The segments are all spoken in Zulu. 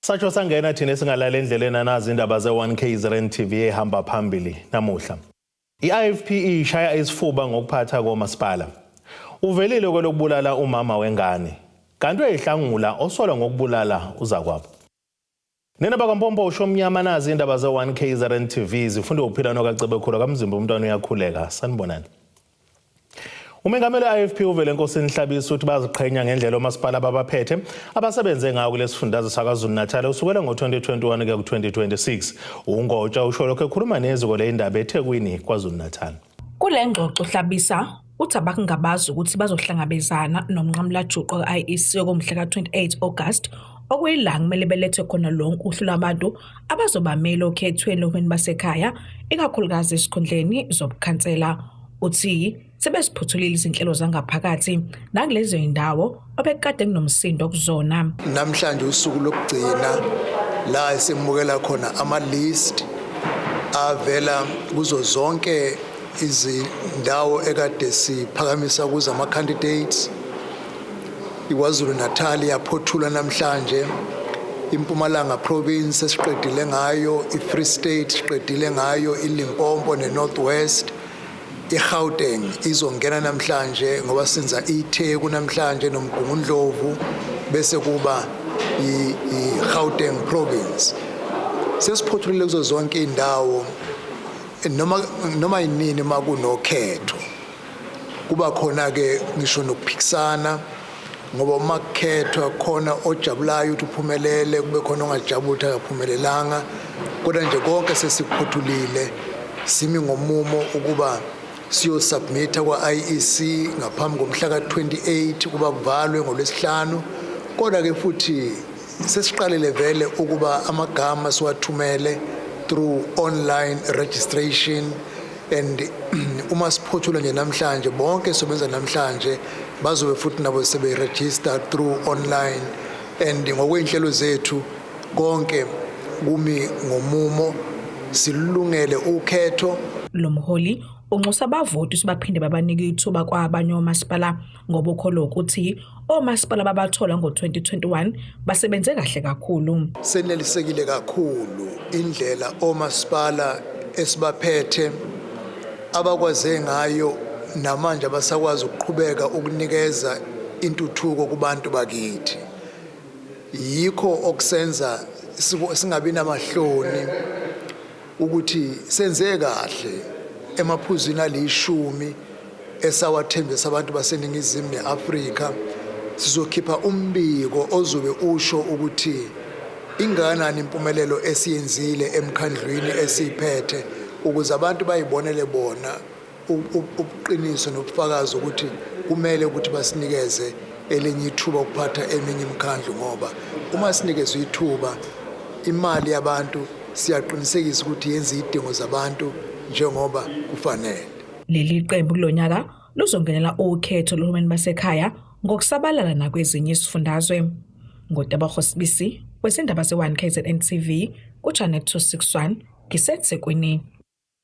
Satsho sangena thina esingalala endleleni anazi indaba ze-1 KZN TV ehamba phambili namuhla. I-IFP ishaya isifuba ngokuphatha komasipala. Uvelile kwelokubulala umama wengane. Kanti uyayihlangula osolwa ngokubulala uzakwabo. Nina bakwaMpompo usho omnyama nazi indaba ze-1 KZN TV zifunda ukuphila nokaCebekhulu kaMzimba umntwana uyakhuleka. Sanibonani. Umengameli we-IFP uVelenkosini Hlabisa uthi baziqhenya ngendlela omasipala ababaphethe abasebenze ngayo kulesifundazwe saKwaZulu-Natal usukela ngo-2021 kuya ku-2026. UNgotsha usho lokho ekhuluma neziko leyindaba eThekwini KwaZulu-Natal. Kule ngxoxo Hlabisa uthi abakungabazi ukuthi bazohlangabezana nomnqamulajuqu ka-IEC okomhla ka-28 August okuyila kumele belethe khona lonke uhlu lwabantu abazobamela okhethweni lohulumeni basekhaya ikakhulukazi esikhundleni zobukhansela. Uthi sebeziphuthulile izinhlelo zangaphakathi nakulezo zindawo obekade kunomsindo kuzona. Namhlanje usuku lokugcina la esimukela khona ama-list avela kuzo zonke izindawo ekade siphakamisa kuzo ama-candidates. IKwaZulu Natal yaphothulwa namhlanje, iMpumalanga province esiqedile ngayo, iFree State siqedile ngayo, iLimpopo neNorth West. IGauteng izongena namhlanje ngoba senza iTheku namhlanje noMgungundlovu bese kuba iGauteng province. Sesiphothulile kuzo zonke indawo noma yinini makunokhetho. Kuba khona ke ngisho nokuphikisana ngoba uma kukhethwa khona ojabulayo ukuthi uphumelele kube khona ongajabuli ukuthi akaphumelelanga, kodwa nje konke sesikuphothulile simi ngomumo ukuba siyosubmitha kwa-IEC ngaphambi komhla ka-28 ukuba kuvalwe ngoLwesihlanu. Kodwa ke futhi sesiqalile vele ukuba amagama siwathumele through online registration and uma siphothula nje namhlanje bonke sobenza namhlanje bazobe futhi nabo sebe-register through online and ngokwey'nhlelo zethu konke kumi ngomumo silungele ukhetho. Lo mholi unxusa abavoti ukuthi baphinde babanike ithuba kwabanye omasipala ngoba ukholwa ukuthi omasipala babathola ngo-2021 basebenze kahle kakhulu. Senelisekile kakhulu indlela omasipala esibaphethe abakwaze ngayo namanje abasakwazi ukuqhubeka ukunikeza intuthuko kubantu bakithi. Yikho okusenza singabi namahloni ukuthi senze kahle emaphuzwini alishumi esawathembisa abantu baseNingizimu ne-Afrika. Sizokhipha umbiko ozobe usho ukuthi ingakanani impumelelo esiyenzile emkhandlwini esiyiphethe ukuze abantu bayibonele bona ubuqiniso nobufakazi ukuthi kumele ukuthi basinikeze elinye ithuba ukuphatha eminye imikhandlu, ngoba uma sinikezwe ithuba imali yabantu siyaqinisekisa ukuthi yenza izidingo zabantu njengoba kufanele. Leli qembu kulonyaka luzongenela ukhetho lohulumeni basekhaya ngokusabalala nakwezinye izifundazwe. NgoTebogo Sibisi wezindaba ze-1 KZN TV kuChannel 261 ngiseThekwini.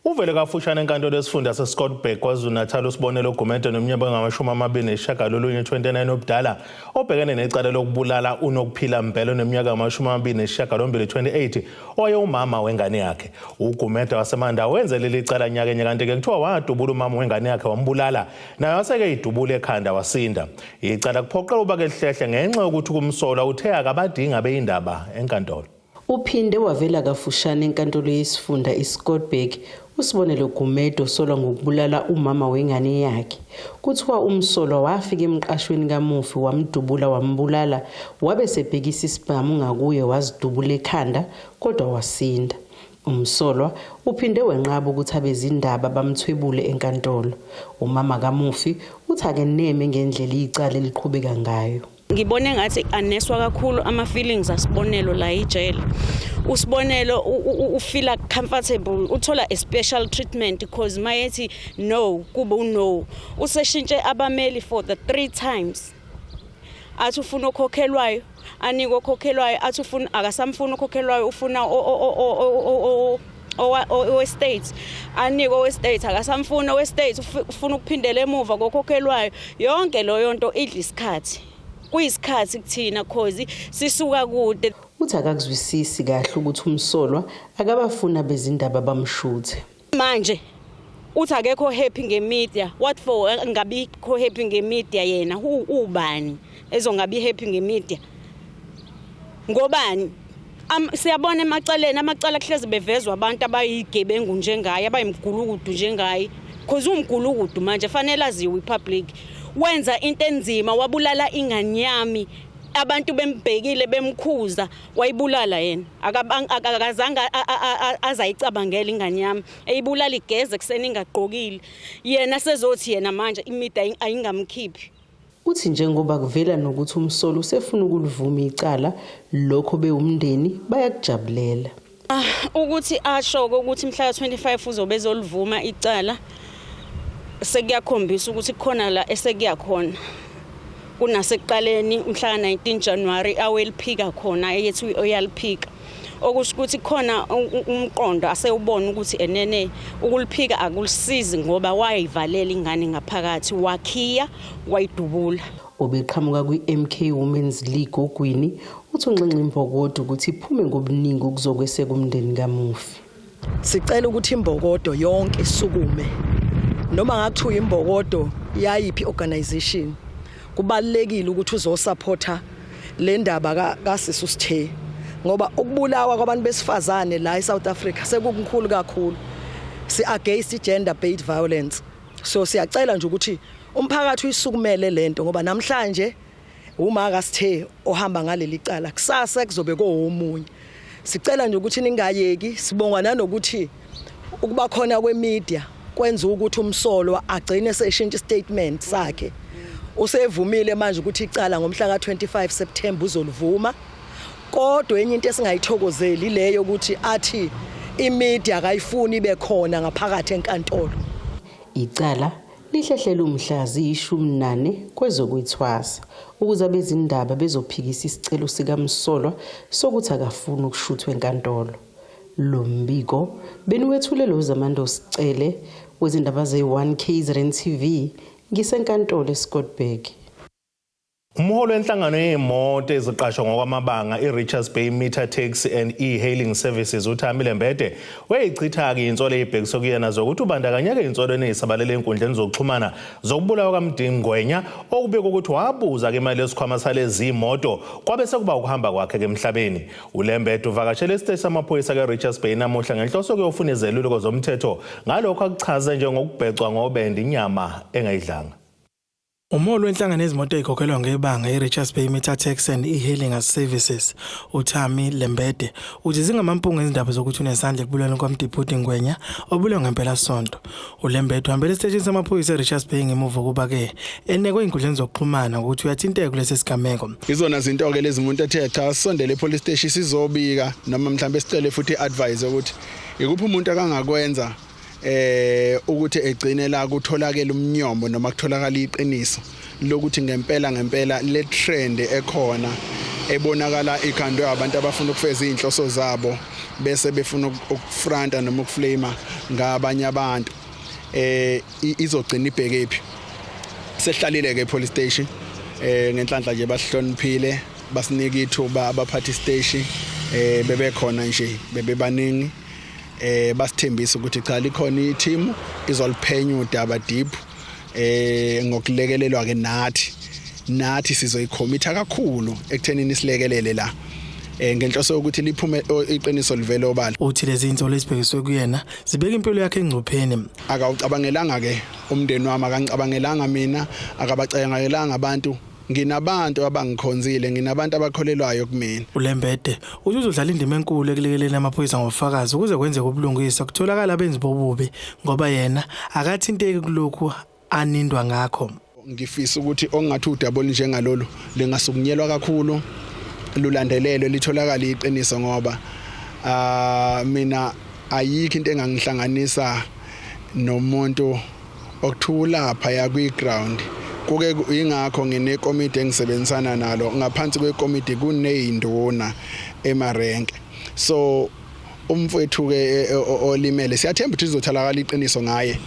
Uvele kafushane enkantolo yesifunda saseScottburgh KwaZulu-Natal uSibonelo Gumede nomnyaka ongamashumi amabili nesishiyagalolunye 29 obudala obhekene necala lokubulala uNokuphila Mbhele oneminyaka 28 28 owayewumama wengane yakhe. UGumede waseManda wenze leli cala nyakenye, kanti-ke kuthiwa wadubula umama wengane yakhe wambulala, naye waseke idubula ekhanda wasinda. Icala kuphoqela ukuba ke lihlehle ngenxa yokuthi kumsolwa uthe akabadingi abeyindaba enkantolo. Uphinde wavela kafushane enkantolo yesifunda iScottburgh uSibonelo Gumede osolwa ngokubulala umama wengane yakhe. Kuthiwa umsolwa wafika emqashweni kamufi wamdubula wambulala, wabe sebhekisa isibhamu ngakuye wazidubula ekhanda kodwa wasinda. Umsolwa uphinde wenqaba ukuthi abezindaba bamthwebule enkantolo. Umama kamufi uthi akeneme ngendlela icala eliqhubeka ngayo. Ngibone ngathi aneswa kakhulu ama-feelings aSibonelo la ijele. USibonelo ufeela comfortable, uthola a special treatment because mayethi no kube uno. Useshintshe abameli for the three times. Athi ufuna okhokhelwayo, anikwe okhokhelwayo, athi ufuna akasamfuni okhokhelwayo, ufuna owe-state, anikwe owe-state, akasamfuni owe-state, ufuna ukuphindela emuva kokhokhelwayo. Yonke leyo nto idla isikhathi, kuyisikhathi kuthina cause sisuka kude. Uthi akakuzwisisi kahle ukuthi umsolwa akabafuni abezindaba bamshuthe. Manje uthi akekho happy ngemedia. What for angabikho happy ngemedia yena? Ubani ezongabi happy ngemedia? Ngobani? Siyabona emacaleni, amacala kuhlezi bevezwa abantu abayigebengu njengaye, abayimgulukudu njengaye. Cause umgulukudu manje fanele aziwe ipublic. Wenza into enzima, wabulala ingane yami. Abantu bembhekile bemkhuza, wayibulala yena. Akazange azayicabangela ingane yami. Eyibulala igeze kuseni ingagqokile. Yena sezothi yena manje imedia ayingamkhiphi. Uthi njengoba kuvela nokuthi umsolwa usefuna ukulivuma icala, lokho bewumndeni bayakujabulela. Ukuthi asho ukuthi mhla ka-25 uzobe ezolivuma icala, sekuyakhombisa ukuthi kukhona la esekuyakhona. Kunasekuqaleni umhla ka-19 January aweliphika khona, eyethi uyaliphika. Okusho ukuthi khona umqondo asewubona ukuthi enene ukuliphika akulisizi ngoba wayivalela ingane ngaphakathi, wakhiya wayidubula. Obeqhamuka kwi-MK Women's League oGwini uthi unxenxa imbokodo ukuthi iphume ngobuningi ukuzokweseka umndeni kamufi. Sicela ukuthi imbokodo yonke isukume, noma ngakuthiwa imbokodo yayiphi organization, kubalekile ukuthi uzosupporta le ndaba kaSisu Sithe, ngoba ukubulawa kwabantu besifazane la eSouth Africa sekukukhulu kakhulu. Si against gender based violence, so siyacela nje ukuthi umphakathi uyisukumele lento, ngoba namhlanje uma kaSithe ohamba ngaleli cala, kusasa kuzobe kowomunye. Sicela nje ukuthi ningayeki. Sibonga nanokuthi ukuba khona kwemedia kwenza ukuthi umsolwa agcine seshintsha statement sakhe. Usevumile manje ukuthi icala ngomhla ka25 September uzolivuma. Kodwa enye into esingayithokozeli leyo ukuthi athi imedia akayifuni ibe khona ngaphakathi enkantolo. Icala lihlehlela umhla ziyi-14 kwezokwethwasa ukuze abezindaba bezophikisa isicelo sikamsolwa sokuthi akafuni ukushuthwa enkantolo. Lo mbiko beniwethulelwa uZamando Sicele wezindaba ze-1 KZN TV ngisenkantolo eScottburgh. Umholi wenhlangano yezimoto eziqashwa ngokwamabanga i-Richards Bay Meter Taxi and E-Hailing Services uThami Lembede wayichitha-ke insolo eyibhekiswe kuyena zokuthi ubandakanyeke ey'nsolweni ey'sabalele ey'nkundleni zokuxhumana zokubulawa kaMdingi Ngwenya, okubikwa ukuthi wabuza-ke imali yesikhwama salezi moto kwabe sekuba ukuhamba kwakhe-ke emhlabeni. ULembede uvakashele esiteshi samaphoyisa ke-Richards Bay namuhla ngenhloso yokuyofuna izeluleko zomthetho ngalokho akuchaze njengokubhecwa ngobende inyama engayidlanga. Umholi wenhlangano yezimoto ey'khokhelwa ngebanga i-Richards Bay Meter Taxi and E-Hailing Services uThami Lembede uthi zingamampunga izindaba zokuthi unesandla ekubulaweni kwaMdiphuti Ngwenya obulewe ngempelasonto. ULembede uhambele esiteshini samaphoyisa e-Richards Bay ngemuva kokuba-ke enekwe ey'nkundleni zokuxhumana ukuthi uyathinteka kulesi sigameko. Izona zinto-ke lezi umuntu ethe cha, sisondele e-police station sizobika, noma mhlawumbe sicele futhi i-advice ukuthi ikuphi umuntu akangakwenza ukuthi egcine la kutholakele umnyombo noma kutholakala iqiniso lokuthi ngempela ngempela le trend ekhona ebonakala ikhandwe abantu abafuna ukufeza izinhloso zabo bese befuna ukufronta noma ukuflame ngabanye abantu izogcina ibhekephi. Sehlalile ke police station, ngenhlanhla nje basihloniphile, basinika ithuba abaphathi station, bebekhona nje, bebebaningi, basithembisa ukuthi cha, likhona i-team izoliphenya udaba deep, ngokulekelelwa ke nathi sizoyikhomitha kakhulu ekuthenini silekelele la ngenhloso yokuthi liphume iqiniso livele obala. Uthi lezi insolo ezibhekiswe kuyena zibeka impilo yakhe engcupheni. Akawucabangelanga ke umndeni wami, akangicabangelanga mina, akabacabangelanga abantu. Nginabantu abangikhonzile, nginabantu abakholelwayo kumina. ULembede uthi uzodlala indima enkulu ekulekeleleni amaphoyisa ngobufakazi ukuze kwenzeke ubulungiswa, kutholakala abenzi bobubi, ngoba yena akathinteki kulokhu anindwa ngakho. Ngifisa ukuthi ongathi udaba olunjengalolu lingasukunyelwa kakhulu, lulandelelwe, litholakala iqiniso, ngoba mina ayikho into engangihlanganisa nomuntu okuthiwa lapha ya kwi-ground kuke. Ingakho nginekomiti engisebenzisana nalo, ngaphansi kwekomiti kuneyinduna emarenke. So umfowethu ke olimele, siyathemba ukuthi izotholakala iqiniso ngaye,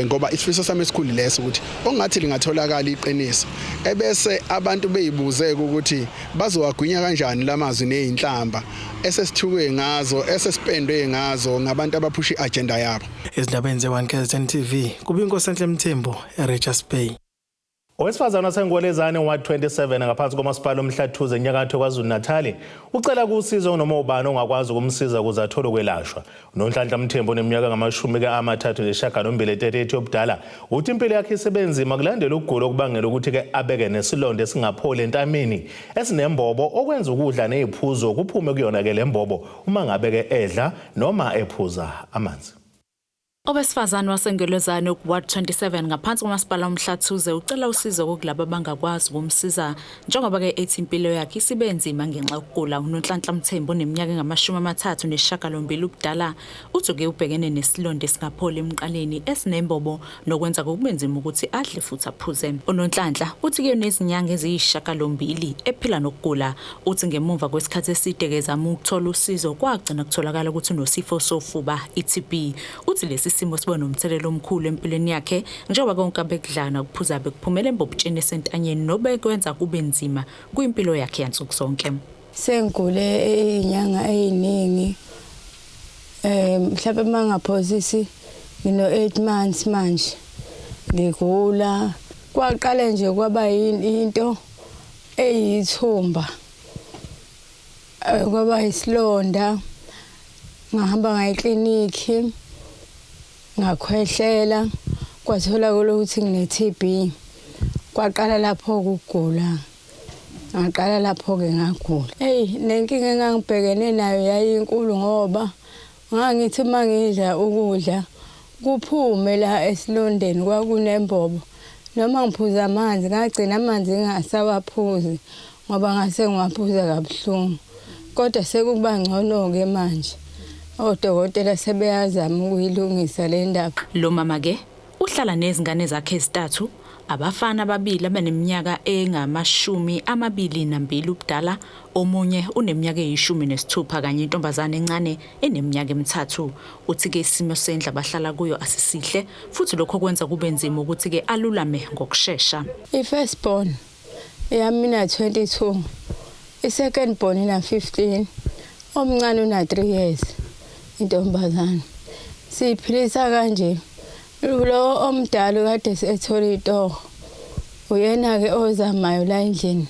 ngoba isifiso sami esikhulu leso ukuthi ongathi lingatholakala iqiniso. Ebese abantu beyibuzeka ukuthi bazowagwinya kanjani lamazwi nezinhlamba esesithukwe ngazo, esesipendwe ngazo ngabantu abaphusha iagenda yabo. Ezindabeni ze-1 KZN TV, kubinkosenhle Mthembu eRichards Bay. Owesifazane waseNgwelezane Ward 27 ngaphansi komasipala uMhlathuze enyakatho KwaZulu-Natal ucela kusizo noma ubani ongakwazi ukumsiza ukuze athole ukwelashwa. Nonhlanhla Mthembu oneminyaka engamashumi-ke 38 38 yobudala uthi impilo yakhe isebenzima kulandela ukugula okubangela ukuthi-ke abeke nesilonda esingapholi entameni esinembobo okwenza ukudla neziphuzo kuphume kuyona-ke le mbobo uma ngabe-ke edla noma ephuza amanzi. Owesifazane waseNgelezane ku-Ward 27 ngaphansi komasipala uMhlathuze ucela usizo kokulabo abangakwazi ukumsiza njengoba-ke ethi impilo yakhe isibe nzima ngenxa yokugula. UNonhlanhla Mthembu oneminyaka engamashumi 38 ubudala uthi-ke ubhekene nesilonda esingapholi emqaleni esinembobo nokwenza kube nzima ukuthi adle futhi aphuze. UNonhlanhla uthi-ke unezinyanga eziyisishiyagalombili ephila nokugula. Uthi ngemuva kwesikhathi eside-ke ezama ukuthola usizo kwagcina kutholakala ukuthi unosifo sofuba i-TB. Uthi lesi simo siba nomthelela omkhulu empilweni yakhe njengoba konke abekudla nakuphuza bekuphumela embobotsheni esentanyeni nobekwenza kube nzima kwimpilo yakhe yansuku zonke. Sengigule izinyanga eziningi, mhlawumbe mangaphosisi ngino 8 months manje ngigula. Kwaqala nje kwaba into eyithumba, kwaba isilonda. Ngahamba ngaya eklinikhi, ngakhwehlela, kwatholakala ukuthi ngine-TB. Kwaqala lapho ukugula, ngaqala lapho-ke ngagula. Eyi, nenkinga engangibhekene nayo yayinkulu ngoba ngangithi uma ngidla ukudla kuphume la esilondeni, kwakunembobo. Noma ngiphuza amanzi, ngagcina amanzi ngingasawaphuzi ngoba ngase ngiwaphuza kabuhlungu. Kodwa sekuba ngcono-ke manje, odokotela sebeyazama ukuyilungisa le ndaba. Lo mama-ke uhlala nezingane zakhe ezintathu, abafana ababili abaneminyaka engamashumi 22 ubudala, omunye uneminyaka eyi-16 kanye intombazane encane eneminyaka 3. Uthi-ke isimo sendlu abahlala kuyo asisihle futhi lokho kwenza kube nzima ukuthi-ke alulame ngokushesha. I-first born yami ina 22, i-second born ina 15, omncane una 3 years, intombazane. Siyiphilisa kanje. Lo omdala kade ethola itoho, uyena-ke ozamayo la endlini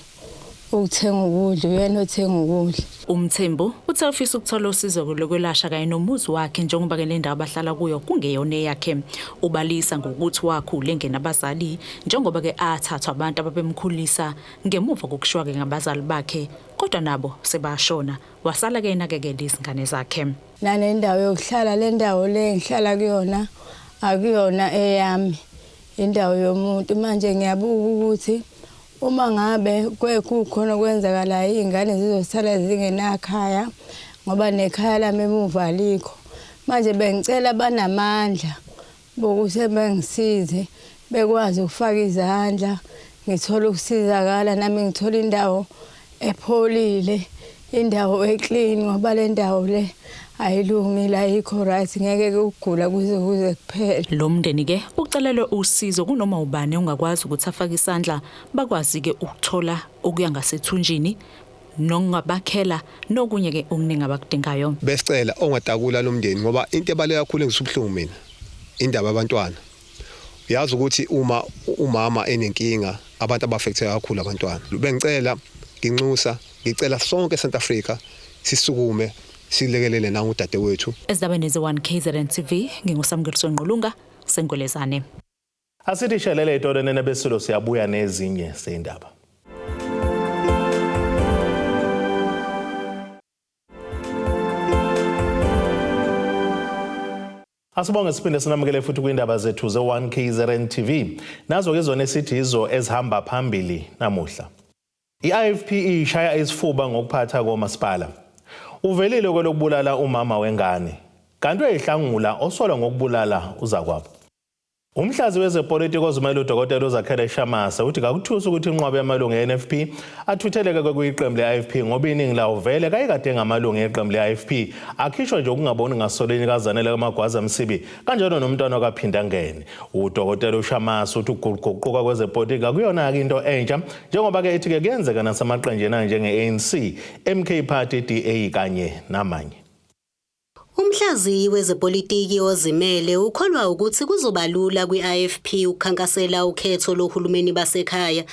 ukuthenga ukudla, uyena othenga ukudla. UMthembu uthe ufisa ukuthola usizo lokwelashwa kanye nomuzi wakhe njengoba-ke le ndawo abahlala kuyo kungeyona eyakhe. Ubalisa ngokuthi wakhula engenabazali njengoba-ke athathwa abantu ababemkhulisa ngemuva kokushiywa-ke ngabazali bakhe, kodwa nabo sebashona, wasala-ke enakekela izingane zakhe. Nale ndawo yokuhlala, le ndawo le ngihlala kuyona akuyona eyami, indawo yomuntu. Manje ngiyabuka ukuthi uma ngabe kukhona okwenzakalayo, izingane zizosala zingenakhaya ngoba nekhaya lami emuva alikho. Manje bengicela banamandla bokuthi bengisize, bekwazi ukufaka izandla, ngithole ukusizakala nami, ngithole indawo epholile, indawo eclean, ngoba le ndawo le ayilungile, ayikho right. Ngeke ukugula kuze kuphele. Lo mndeni-ke ucelelwe usizo kunoma ubani ongakwazi ukuthi afake isandla, bakwazi-ke ukuthola okuya ngasethunjini nokungabakhela nokunye-ke okuningi abakudingayo. Besicela ongatakula lo mndeni ngoba into ebaluleke kakhulu engisubuhlungu mina indaba yabantwana. Uyazi ukuthi uma umama enenkinga, abantu aba-affecteka kakhulu abantwana. Bengicela, nginxusa, ngicela sonke eSouth Africa sisukume silekelele nangu udadewethu. Ezindabeni ze-1 KZN TV, nginguSamukeliso Ngqulunga, Sengwelezane. Asithi shelele itolo nene besilo, siyabuya nezinye zendaba. Asibonge, siphinde sinamukele futhi kwindaba zethu ze-1 KZN TV. Nazo-ke zona esithi izo ezihamba phambili namuhla. I-IFP ishaya isifuba ngokuphatha komasipala. Uvelile kwelokubulala umama wengane. Kanti uyayihlangula osolwa ngokubulala uzakwabo. Umhlazi wezepolitiki ozimele uDokotela uZakhele Shamase uthi kakuthusi ukuthi inqwaba yamalungu e-NFP athutheleke kuyiqembu le-IFP ngoba iningi lawo vele kayikade ngamalungu eqembu le-IFP akhishwa nje ukungaboni ngasolini kaZanele kaMagwaza Msibi kanjalo nomntwana kaPhindangene. UDokotela uShamase uthi ukuguquka kwezepolitiki akuyona-ke into entsha njengoba-ke ethi-ke kuyenzeka nasemaqenjini anjenge-ANC, MK Party, DA kanye namanye. Umhlaziyi wezepolitiki ozimele ukholwa ukuthi kuzoba lula kwi-IFP ukukhankasela ukhetho lohulumeni basekhaya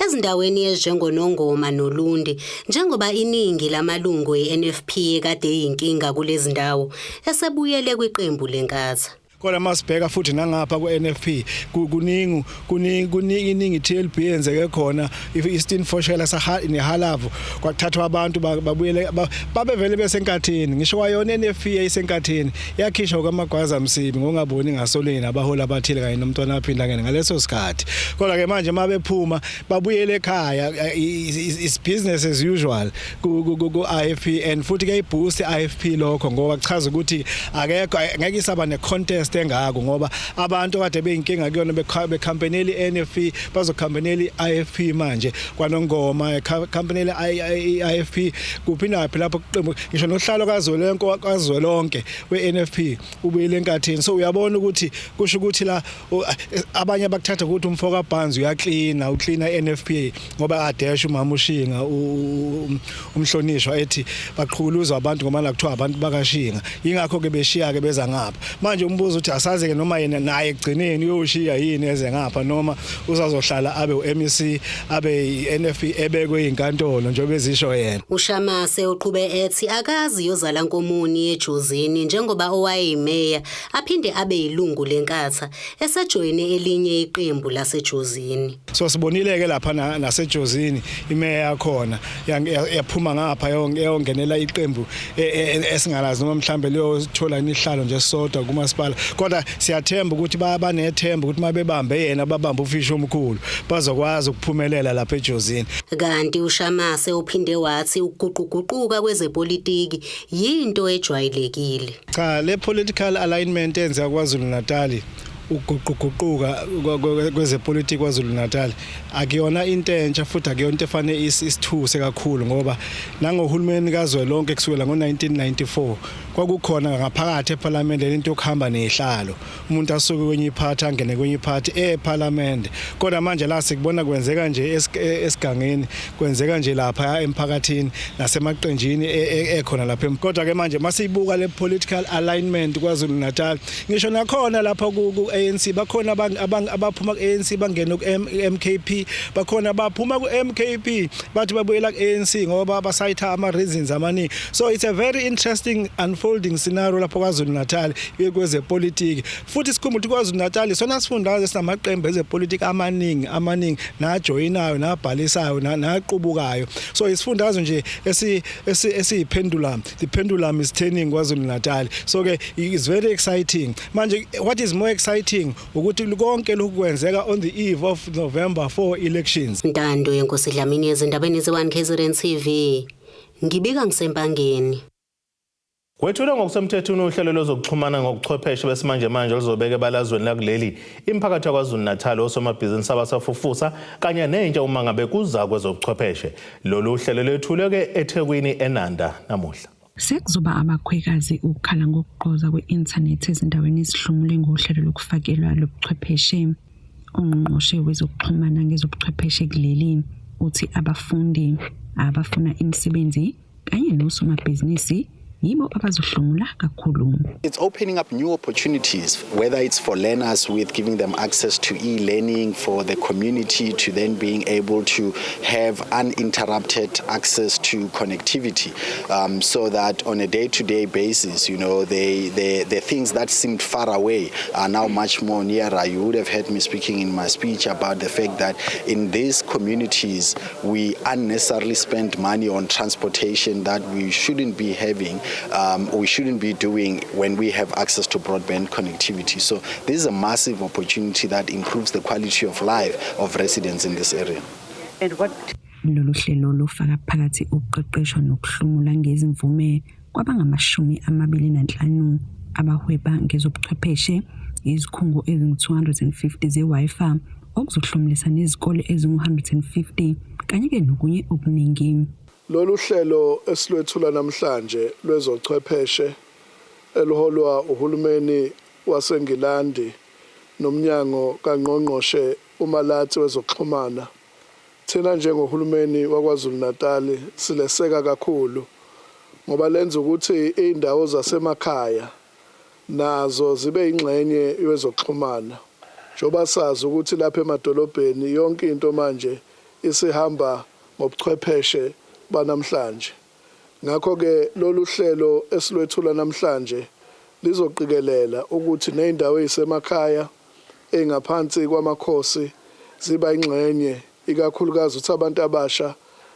ezindaweni ezinjengoNongoma noLundi, njengoba iningi lamalungu e-NFP ekade eyinkinga kulezi ndawo esebuyele kwiqembu leNkatha. Kodwa masibheka futhi nangapha ku-NFP, kuningi kuningi kuningi iningi TLB yenzeke khona, i-Eastern Foshela nehalavu, kwathathwa abantu babuyele babevele besenkathini. Ngisho kwayona NFP yayisenkathini, yakhishwa kwaMagwaza Msibi ngokungaboni ngasolweni abaholi abathile kanye nomntwana aphindangene ngaleso sikhathi. Kodwa ke manje mabephuma babuyele ekhaya, is business as usual ku IFP, and futhi ke iboost IFP lokho ngoba kuchaza ukuthi akekho, ngeke isaba ne contest engako, ngoba abantu kade beyinkinga kuyona becampaignela iNFP bazocampaignela iIFP manje. KwaNongoma campaignela iIFP, kuphi naphi lapho kuqembu, ngisho nohlalo kazwelonke weNFP ubuyele enkathini. So uyabona ukuthi kusho ukuthi la abanye bakuthatha ukuthi umfoka Barnes uyaklina, uklina iNFP, ngoba adesha umama uShinga, umhlonishwa, ethi baqhuluzwa abantu ngoba la kuthiwa abantu bakaShinga, ingakho ke beshiya ke beza ngapha. Manje umbuzo uthi asazi ke noma yena naye ekugcineni uyoshiya yini eze ngapha, noma usazohlala abe uMEC, abe iNFP ebekwe inkantolo njengoba ezisho yena. UShamase uqhube ethi akazi yozala nkomoni eJozini, njengoba owayeyimeya aphinde abe yilungu leNkatha esejoyine elinye iqembu laseJozini. So sibonile ke lapha naseJozini, imeya yakhona yaphuma ngapha yongenela iqembu esingalazi noma mhlambe liyothola imihlalo nje sodwa kumasipala, kodwa siyathemba ukuthi banethemba ukuthi mabebambe yena, babambe ufishi omkhulu, bazokwazi ukuphumelela lapha eJozini. Kanti uShamase uphinde wathi ukuguquguquka kwezepolitiki yinto ejwayelekile. Cha, le political alignment enzeka KwaZulu Natal, ukuguquguquka kwezepolitiki KwaZulu Natal, akuyona into entsha futhi akuyona into efanele isithuse kakhulu, ngoba nangohulumeni kazwelonke kusukela ngo-1994 kwakukhona ngaphakathi eParliament lento yokuhamba nezihlalo, umuntu asuke kwenye iphathi angene kwenye iphathi eParliament. Kodwa manje la sikubona kwenzeka nje esigangeni, kwenzeka nje lapha emphakathini nasemaqenjini ekhona lapha. Kodwa ke manje masiyibuka le political alignment KwaZulu Natal, ngisho nakhona lapha ku ANC bakhona abaphuma ku ANC bangena ku MKP, bakhona abaphuma ku MKP bathi babuyela ku ANC ngoba basayitha ama reasons amaningi. So it's a very interesting unfolding scenario lapho KwaZulu Natal kwezepolitiki. Futhi sikhumbuka ukuthi KwaZulu Natal sona sifundazwe sinamaqembu ezepolitiki amaningi amaningi najoyinayo, nabhalisayo, naqubukayo. So isifundazwe nje esi esiyipendulum, the pendulum is turning KwaZulu Natal. So ke it's very exciting. Manje what is more exciting ukuthi konke lokhu kwenzeka on the eve of November 4 elections. Ntando yenkosi Dlamini, ezindabeni ze-1 KZN TV. Ngibika ngisempangeni. Kwethulwe ngokusemthethweni uhlelo lwezokuxhumana ngokuchwepheshe besimanjemanje oluzobeka ebalazweni lakuleli imiphakathi yaKwaZulu Natal, osomabhizinisi abasafufusa kanye nentsha uma ngabe kuza kwezobuchwepheshe. Lolu hlelo lwethulwe-ke eThekwini eNanda namuhla. Sekuzoba abakhwekazi ukukhala ngokugqoza kwe-inthanethi ezindaweni ezihlomule ngohlelo lokufakelwa lobuchwepheshe. Ungqongqoshe wezokuxhumana ngezobuchwepheshe kuleli uthi abafundi abafuna imisebenzi kanye nosomabhizinisi yibo abazohlomula kakhulu. It's opening up new opportunities, whether it's for learners with giving them access to e-learning, for the community to then being able to have uninterrupted access to connectivity, so that on a day-to-day basis, the things that seemed far away are now much more nearer. You would have heard me speaking in my speech about the fact that in these communities, we unnecessarily spend money on transportation that we shouldn't be having, we shouldn't be doing when we have access to broadband connectivity. So this is a massive opportunity that improves the quality of life of residents in this area. And what Lolu hlelo lufaka phakathi ukuqeqeshwa nokuhlomula ngezimvume kwabangamashumi 25 abahweba ngezobuchwepheshe. Izikhungo ezingu-250 ze-Wi-Fi okuzohlomulisa nezikole ezingu-150 kanye-ke nokunye okuningi. Lolu hlelo esilwethula namhlanje lwezochwepheshe eluholwa uhulumeni waseNgilandi noMnyango kaNgqongqoshe uMalatsi wezokuXhumana, thina njengohulumeni waKwaZulu-Natali sileseka kakhulu ngoba lenza ukuthi izindawo zasemakhaya nazo zibe yingxenye yezokuxhumana njengoba sazi ukuthi lapha emadolobheni yonke into manje isihamba ngobuchwepheshe banamhlanje. Ngakho-ke lolu hlelo esilwethula namhlanje lizoqikelela ukuthi nezindawo ezisemakhaya ezingaphansi kwamakhosi ziba ingxenye ikakhulukazi ukuthi abantu abasha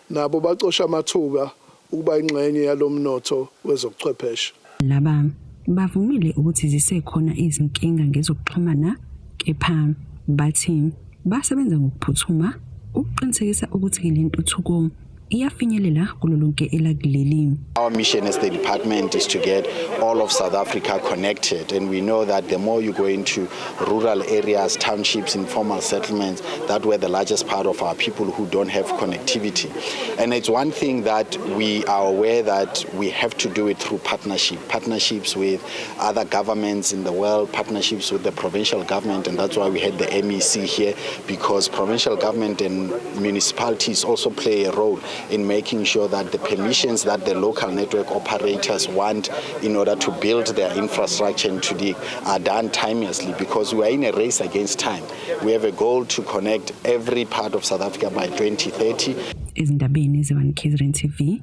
nabo bacosha amathuba ukuba ingxenye yalomnotho wezobuchwepheshe. Laba bavumile ukuthi zisekhona izinkinga ngezokuxhumana kepha bathi basebenza ngokuphuthuma ukuqinisekisa ukuthi le ntuthuko iyafinyelela kulo lonke elakuleli. Our mission as the department is to get all of South Africa connected, and we know that the more you go into rural areas, townships, informal settlements, that where the largest part of our people who don't have connectivity. And it's one thing that we are aware that we have to do it through partnership, partnerships with other governments in the world, partnerships with the provincial government, and that's why we had the MEC here, because provincial government and municipalities also play a role in making sure that the permissions that the local network operators want in order to build their infrastructure and to dig are done timeously, because we are in a race against time. We have a goal to connect every part of South Africa by 2030. Ezindabeni ze-1 KZN TV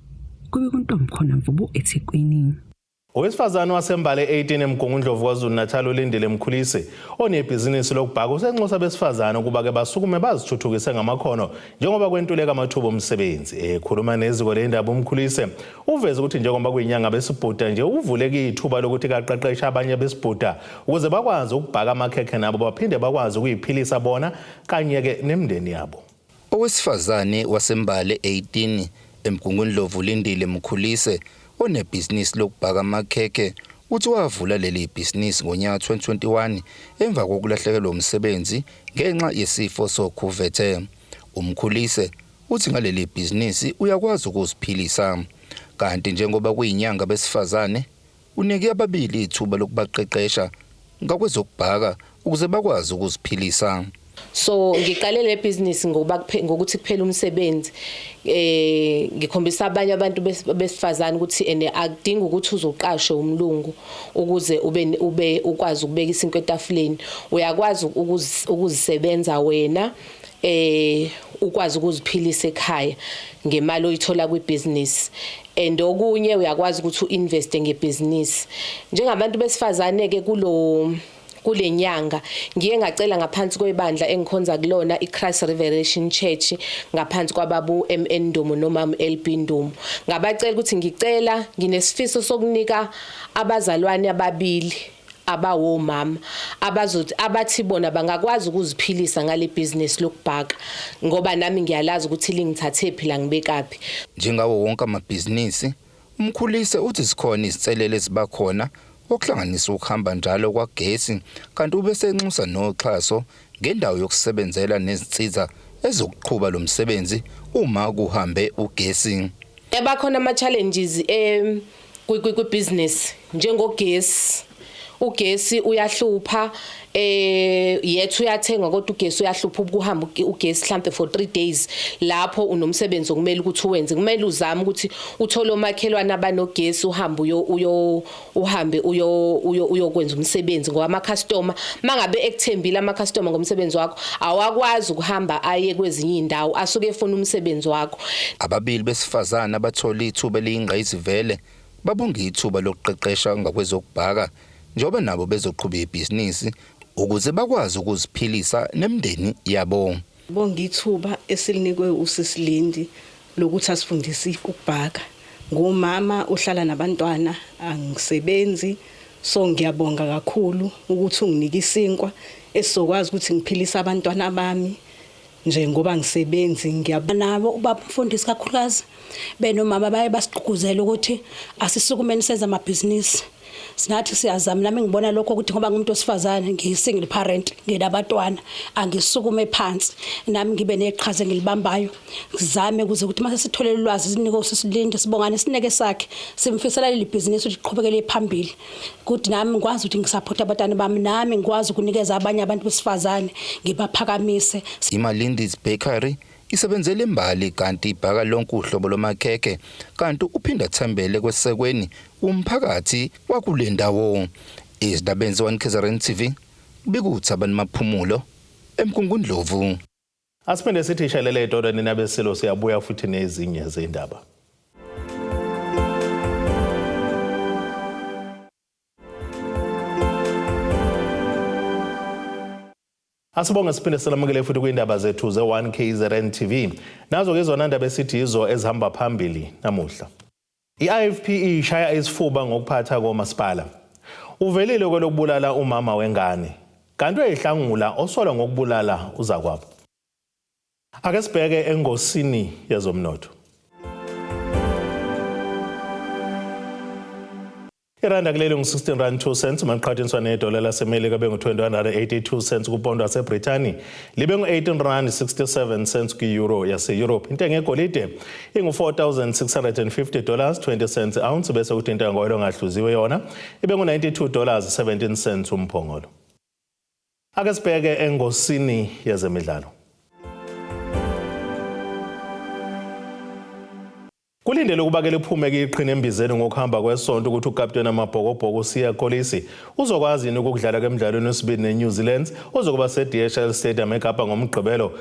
kube kuNtombikhona Mvubu eThekwini. Owesifazane waseMbale 18 eMgungundlovu KwaZulu-Natal uLindile Mkhulise onebhizinisi lokubhaka usenxusa abesifazane ukuba-ke basukume bazithuthukise ngamakhono njengoba kwentuleka amathuba omsebenzi. Ekhuluma neziko lendaba uMkhulise uveze ukuthi njengoba kuyinyanga besibhuda nje uvuleke ithuba lokuthi kaqeqeshe abanye besibhuda ukuze bakwazi ukubhaka amakhekhe nabo baphinde bakwazi ukuyiphilisa bona kanye-ke nemindeni yabo. Owesifazane waseMbale 18 eMgungundlovu Lindile Mkhulise onebhizinisi lokubhaka amakhekhe uthi wavula leli bhizinisi ngonyaka 2021 emva kokulahlekelwa umsebenzi ngenxa yesifo sokhuvethe. Umkhulise uthi ngaleli bhizinisi uyakwazi ukuziphilisa. Kanti njengoba kuyinyanga besifazane unike ababili ithuba lokubaqeqesha ngakwezokubhaka ukuze bakwazi ukuziphilisa. So ngiqale le business ngoba ngokuthi kuphela umsebenzi, ngikhombisa abanye abantu besifazane ukuthi ene akudingi ukuthi uzoqashwe umlungu ukuze ube ukwazi ukubeka isinkwa etafuleni. Uyakwazi ukuzisebenza wena, ukwazi ukuziphilisa ekhaya ngemali oyithola kwibusiness, and okunye uyakwazi ukuthi uinveste ngebusiness. Njengabantu besifazane ke kulo kulenyanga ngiye ngacela ngaphansi kwebandla engikhonza kulona, iChrist Revelation Church, ngaphansi kwababu MN Ndumo noma LB Ndumo, ngabacela ukuthi ngicela, nginesifiso sokunika abazalwane ababili abawomama abazothi abathi bona bangakwazi ukuziphilisa ngale business lokubhaka, ngoba nami ngiyalazi ukuthi lingithathe phi la ngibekaphi. Njengawo wonke amabhizinisi, Umkhulise uthi zikhona izinselelo ezibakhona okuhlanganisa ukuhamba njalo kwagesi, kanti ube senxusa noxhaso ngendawo yokusebenzela nezinsiza ezokuqhuba lo msebenzi uma kuhambe ugesi. Ebakhona ama challenges kwi business njengogesi. Ugesi uyahlupha, yethu uyathengwa, kodwa ugesi uyahlupha. Ukuhamba ugesi mhlambe for 3 days, lapho unomsebenzi okumele ukuthi uwenze, kumele uzame ukuthi uthole omakhelwane abanogesi, uhambe uyo uyo uhambe uyo uyokwenza umsebenzi, ngoba ama customer mangabe ekuthembile ama customer ngomsebenzi wakho, awakwazi ukuhamba aye kwezinye indawo, asuke efuna umsebenzi wakho. Ababili besifazane abathola ithuba eliyingqayizivele babonga ithuba lokuqeqesha ngakwezokubhaka njengoba nabo bezoqhuba ibhizinisi ukuze bakwazi ukuziphilisa nemindeni yabo. Bonga ithuba esilinikwe usisilindi lokuthi asifundise ukubhaka. Ngumama ohlala nabantwana, angisebenzi, so ngiyabonga kakhulu ukuthi unginike isinkwa esizokwazi ukuthi ngiphilise abantwana bami nje ngoba ngisebenzi. Nabo ubaba umfundisi kakhulukazi benomama baye basigqugquzela ukuthi asisukumeni senze amabhizinisi. Sinathi siyazama, nami ngibona lokho ukuthi ngoba ngumuntu wesifazane, ngiyi-single parent, nginabatwana, angisukume phansi nami ngibe neqhaza engilibambayo, ngizame ukuze ukuthi mase sithole ulwazi sinike usisilinde sibongane sineke sakhe, simfisela leli bhizinisi ukuthi liqhubekele phambili, ukuthi nami ngikwazi ukuthi ngisapothe abantwana bami, nami ngikwazi ukunikeza abanye abantu besifazane, ngibaphakamise. IMalindi's Bakery isebenzela imbali kanti ibhaka lonke uhlobo lomakhekhe kanti uphinda athembele kwesekweni umphakathi wakule ndawo. Izindabeni ze-1 KZN TV bikuThabani Maphumulo eMgungundlovu. Asiphinde sithi ishelele edodwa nina besilo, siyabuya futhi nezinye zendaba. Asibonge siphinde silamukele futhi kwindaba zethu ze-1 KZN TV. Nazo ke zona ndaba esithi yizo ezihamba phambili namuhla. I-IFP ishaya isifuba ngokuphatha komasipala. Uvelile kwelokubulala umama wengane. Kanti uyayihlangula osolwa ngokubulala uzakwabo. Ake sibheke engosini yezomnotho. Iranda kuleli ngu-16 rand 2 cents uma liqhathaniswa nedola laseMelika bengu-21.82 cents kupondo waseBrithani, libe ngu-18 rand 67 cents kwi-euro yase-Europe. Intengo yegolide ingu-4650 dollars 20 cents ounce, bese kuthi intengo oyilo ngahluziwe yona ibe ngu-92 dollars 17 cents umphongolo. Ake sibheke engosini yezemidlalo. Kulindele ukuba ke liphume ke iqhina embizeni ngokuhamba kwesonto ukuthi ukapteni amabhokobhoko uSiya Kolisi uzokwazi yini ukudlala emdlalweni wesibili neNew Zealand ozokuba se-DHL Stadium eKapa ngoMgqibelo.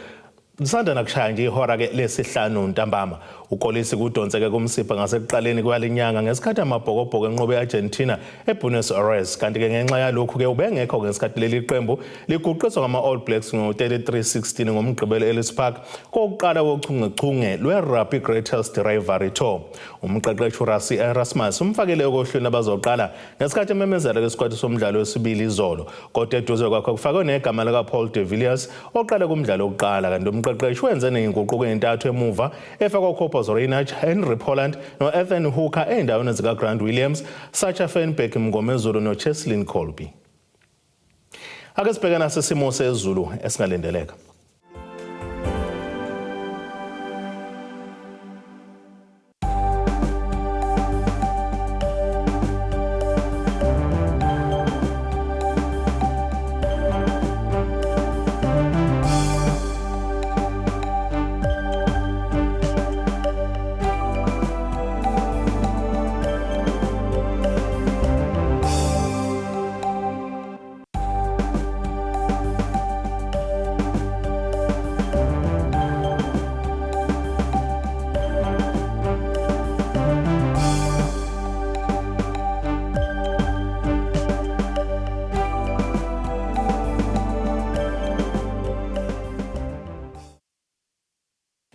Lisanda nakushaya nje ihora ke lesihlanu ntambama. UKolisi kudonseke kumsipha ngasekuqaleni kwalenyanga ngesikhathi amabhokobhoko enqobe e-Argentina eBuenos Aires, kanti ke ngenxa yalokhu ke ubengekho ngesikhathi leli qembu liguqiswa ngama-All Blacks ngo-33-16 ngoMgqibelo Ellis Park kokuqala kochungechunge lwe-Rugby Greatest Rivalry Tour. Umqeqeshi uRassie Erasmus umfakele okohlwini abazoqala ngesikhathi ememezela kwesikwati somdlalo wesibili izolo, kodwa eduze kwakho kufakwe negama likaPaul de Villiers oqale kumdlalo wokuqala, kanti umqeqeshi wenze ney'nguquko ey'ntathu emuva, efaka uCobus Reinach, Handre Pollard no-Ethan Hooker ey'ndaweni zikaGrant Williams, Sacha Feinberg Mngomezulu noCheslin Kolbe. Ake sibheke nasesimo sezulu esingalindeleka.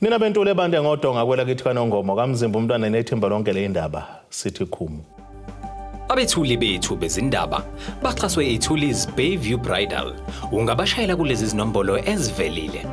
Nina bentule ebande ngodonga kwelakithi kaNongoma kaMzimba, umntwana nethimba lonke leyindaba, sithi khumu. Abethuli bethu bezindaba baxhaswe iThulis Bayview Bridal. Ungabashayela kulezi zinombolo ezivelile.